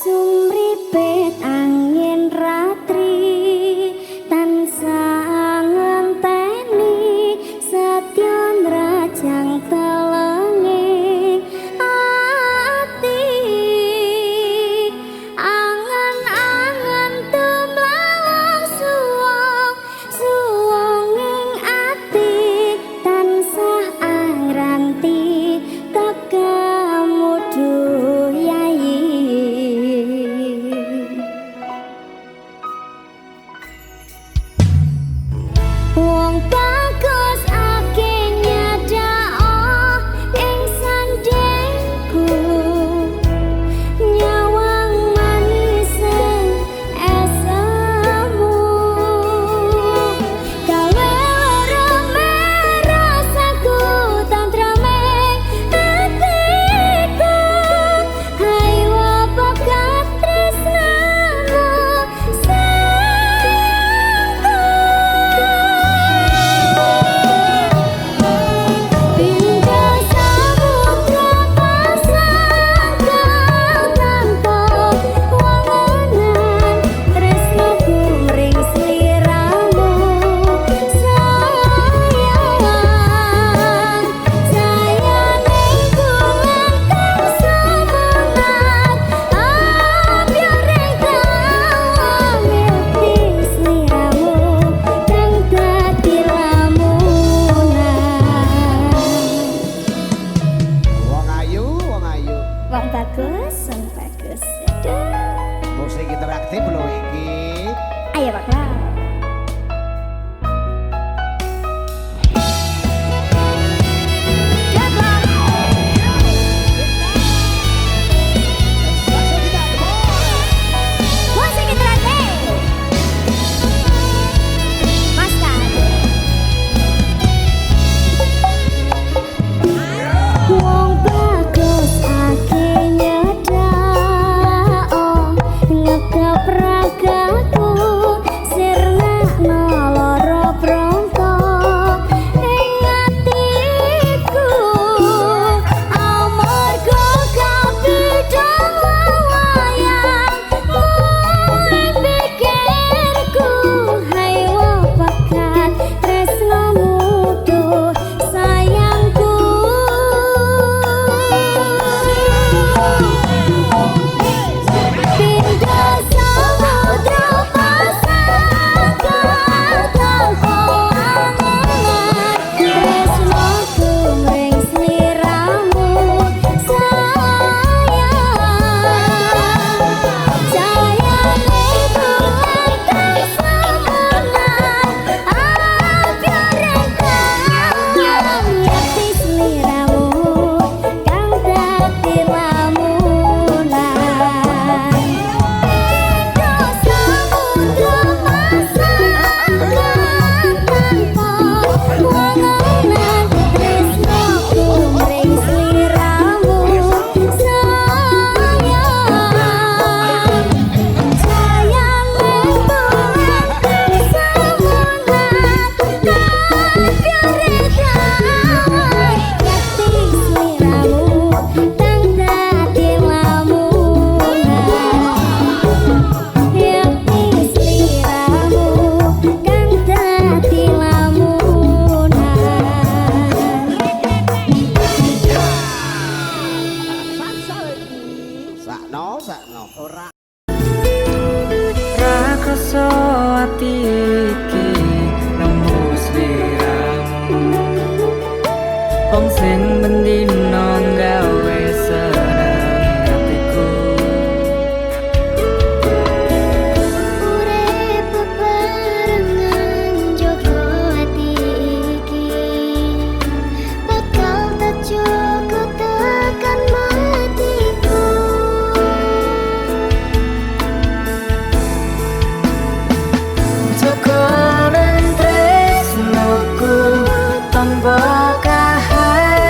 Sumripit angin ratri tansah ngenteni setya nrajang telenge ati. Angen-angen tumlawang suwung suwung ing ati tansah angranti tekamu duh yayi. Wong bagus ake nyadao ing sandengku, nyawang manise esemu. Gawe weruh rasaku tentreme atiku. Hayo pekat tresnamu sayangku. Pindah samudra pasangka tanpa wangenan tresnaku mring sliramu sayang. Jayane bulan kang sumunar abyore tawang yekti sliramu kang dadi lamunan. Wong ayu, wong ayu. Wong bagus, wong bagus. Aduh. Musik interaktif lho iki. Ayo Pak Klau. Langsung kita Musik interaktif. Mas Kak. Wong bagus ake nyedao ngekep ragaku sirna lara pronto ing atiku. Amarga kapidhang wayang ing pikirku. Hayo pekat tresnamu duh sayangku. Pindah samudra pasangka tanpa wangenan tresnaku mring sliramu sayang. Jayane bulan kang sumunar abyore tawang yekti sliramu kang dadi lamunan. Pindah samudra pasangka tanpa wangenan tresnaku mring sliramu sayang. Jayane bulan kang sumunar abyore tawang yekti sliramu kang dadi lamunan. Yekti sliramu kang dadi lamunan. Sakno, sakno. Ora. Ra krasa ati iki nemu sliramu. Wong sing bendina gawe seneng atiku. Urip bebarengan jaga ati iki bakal tak jaga tekan matiku. Jogonen tresnoku tanpa kahananku.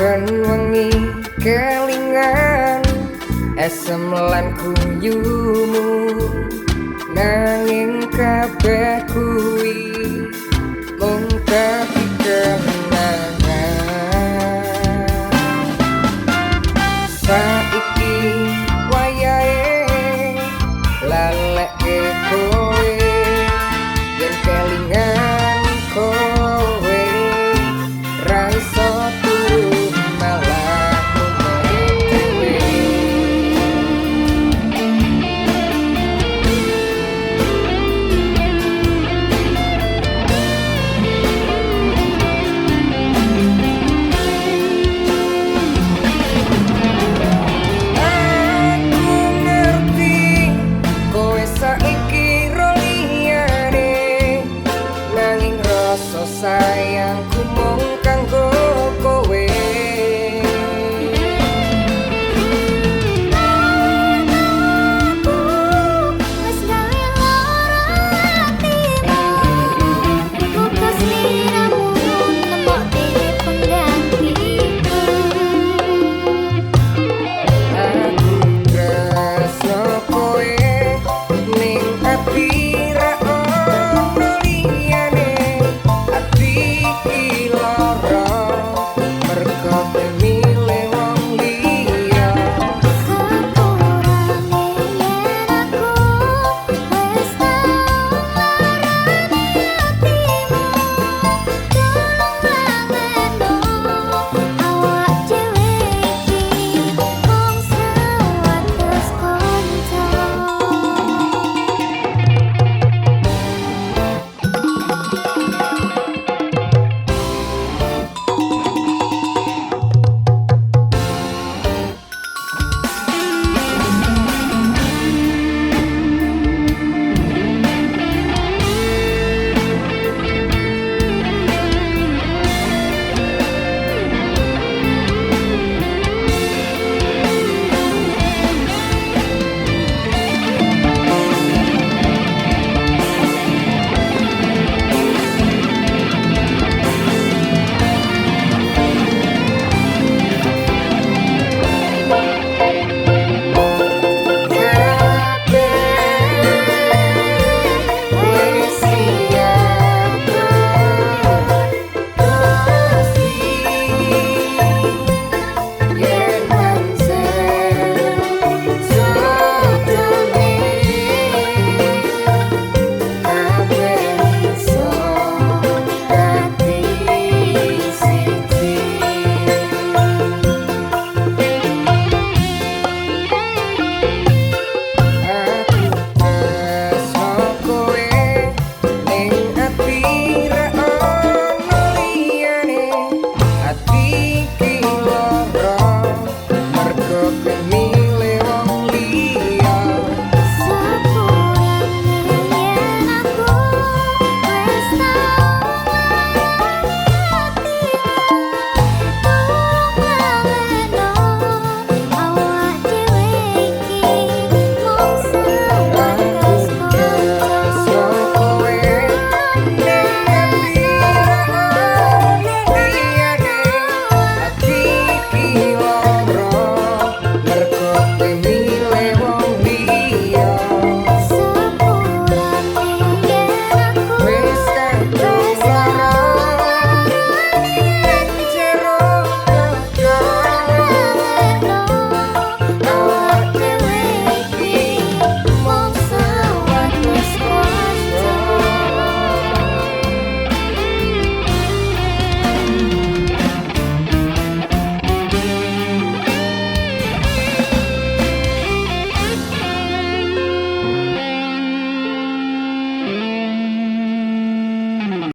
Saben wengi kelingan esem lan guyumu, nanging kabeh kuwi mung.